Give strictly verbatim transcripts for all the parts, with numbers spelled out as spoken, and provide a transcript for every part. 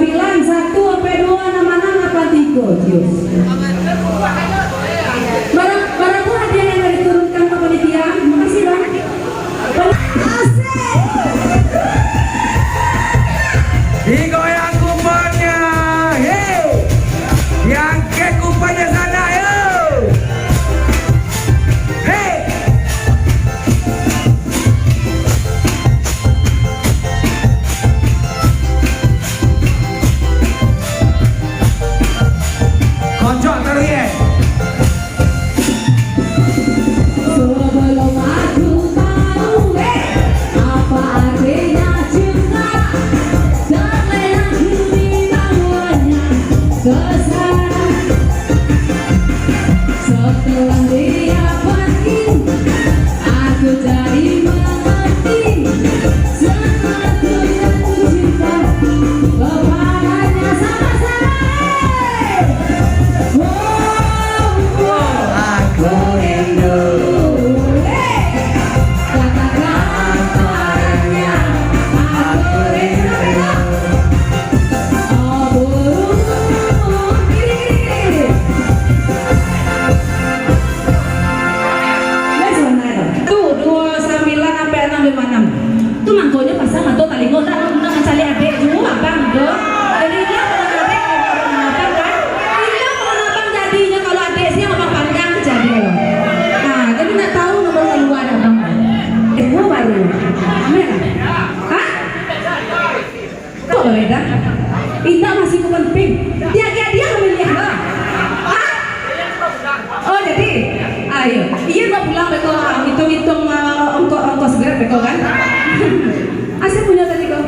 Sambilan, satu sampai dua, anam anam, lapan tiga. Cius. Bara-, bara buah hadiah yang diturunkan ke panitia? Makasih, Bang. Asik. Digoyang kuponnya, hei. Diangkek kuponnya sana, yo. Hei. Kocok taruih, eh. Sebelum aku tahu, eh, apa artinya cinta, terlena ku dibawanya ke sana. Setelah dia pergi, aku jadi mengerti. Sangat ku jatuh cinta kepadanya. Sama-sama, eh. Wow, wow. Aku rindu. Eh. Katakan padanya, aku rindu. Oh, burung, burung, burung. Best bana tu. Tu, duo sambilan sampai anam limo anam. Tu mangkonyo pasang mato talingo, ndak, ndak mancaliak adek tu, abang tu. Jadi, indak kalau adek, abang kan? Indak kalau abang jadinyo, kalau adek siang abang pandang jadi lo. Ha, jadi ndak tahu nomor kalua abang. Eh, gua baru. Amin. Hah? Kok beda? Indak masih ku penting. Tiap-tiap dia memilih lah. Hah? Oh, jadi, ayo. Iya, nak pulang beko, ah, hitung-hitung, ah, ongkos, ongkos Grab beko kan? Asa punya tadi kau.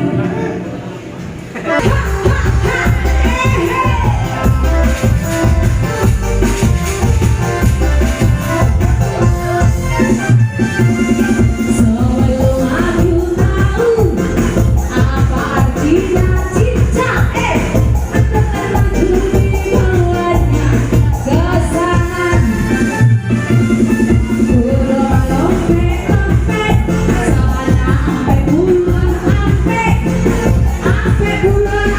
Sebelum aku tahu apa artinya cinta, eh, terlena ku dibawanya ke sana. Pulang lompek-lompek, sana ampek, pulang ampek, ampek pulang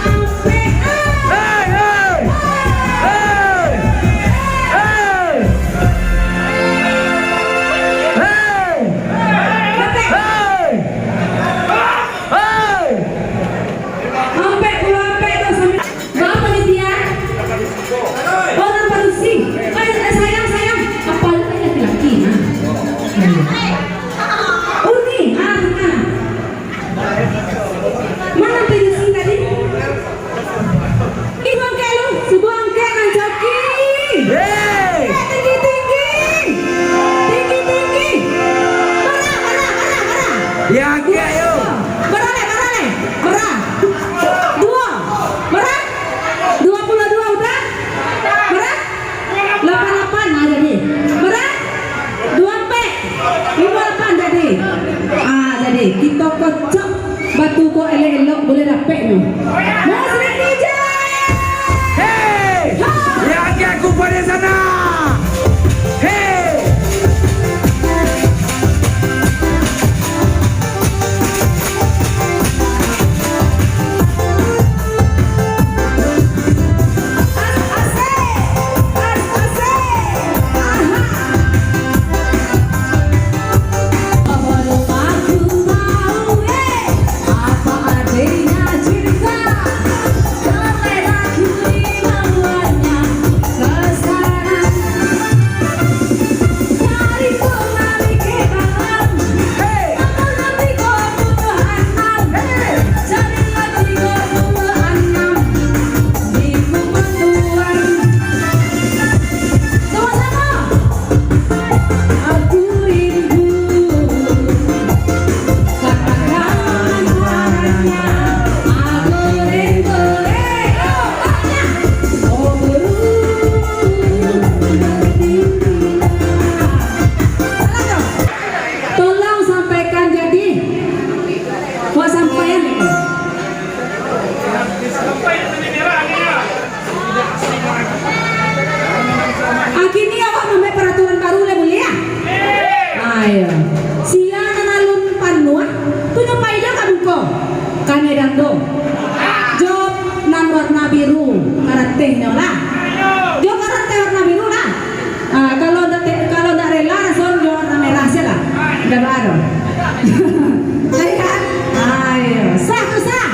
Tehnyo lah. Jo karateh warna biru lah. Ah, kalau ndak te-, kalau ndak rela, langsung jo warna merah se lah. Ndak baa doh. Baik kan? Ayo, sah tu sah.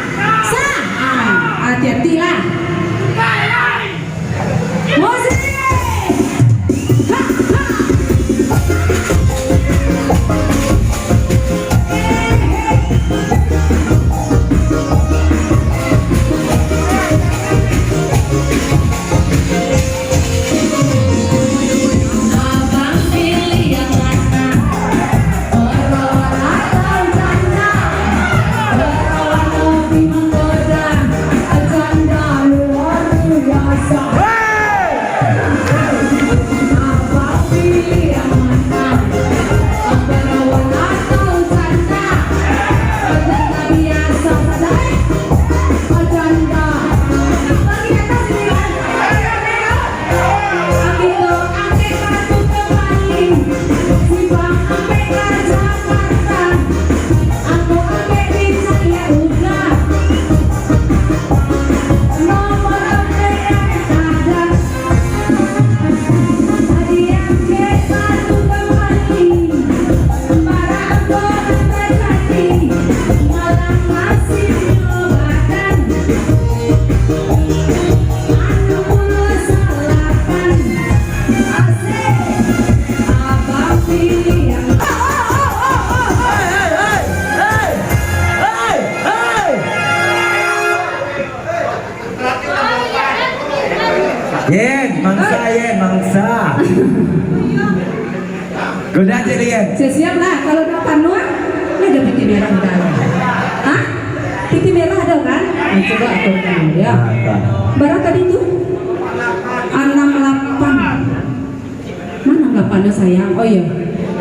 Sah. Ah, hati-hati lah. Musik. Ha, ha. Yen, mangsa, Yen, mangsa. Goda aja, Yen. Siap-siap lah, kalau udah panuah, ini ada piti merah di dalam. Hah? Piti merah ada kan? Nah, coba aku tanya, ya. Nah, tak. Bara tadi tu? Anam lapan. Mana lapan tu, sayang? Oh, iya.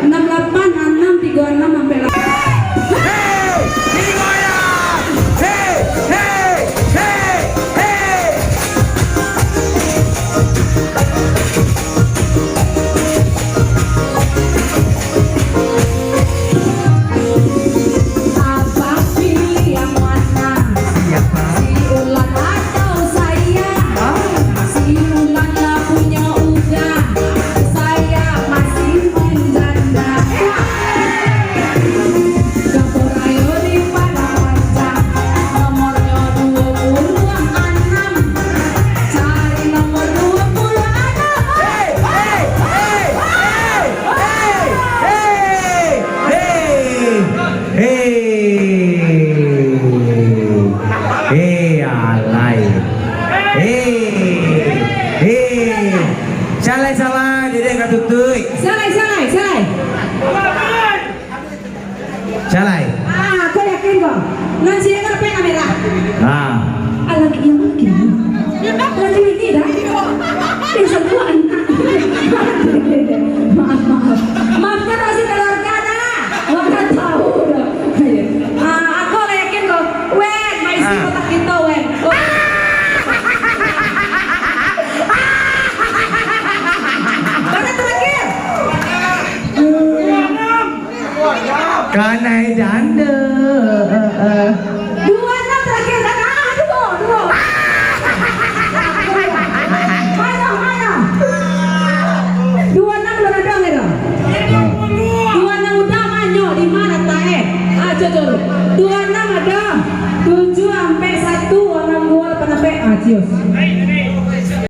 Anam lapan, anam, tigo anam sampai lapan. Hei! Tigo anam! Hei! Hei! Hei! Hei! Abang pilih yang mana? Siapa? Si Ulan atau saya? Ah. Si Ulan lah punya udah, saya masih menjanda. Dapur ayo di Padang Panjang, nomornya dua puluh enam. Cari nomor dua puluh enam. Hei, hei, hei, hei, hei, hei, hei. Hei, alai. Hei, hei. Salai, salai, dedek ka tutuik. Salai, salai, salai. Salai. Ah, kau yakin kau? Nan sini kan apa yang kamera? Ah. Alah, yang mana kini? Lagi ini dah. Eh, satu anak. Maaf, maaf. Maafkan masih keluarga dah. Orang tahu dah. Ah, aku lah yakin kau. Wen, main si kotak kita, Wen. Oh. Mana terakhir? Kanai janda. Dua enam terakhir, dah kalah, dua, dua. Mana, mana? Dua enam belum ada, mana? Dua enam udah, manyo, di mana, tae? Ah, cuy, cuy. Dua enam ada. Tujuh sampai satu, enam dua, delapan sampai, ah, cius.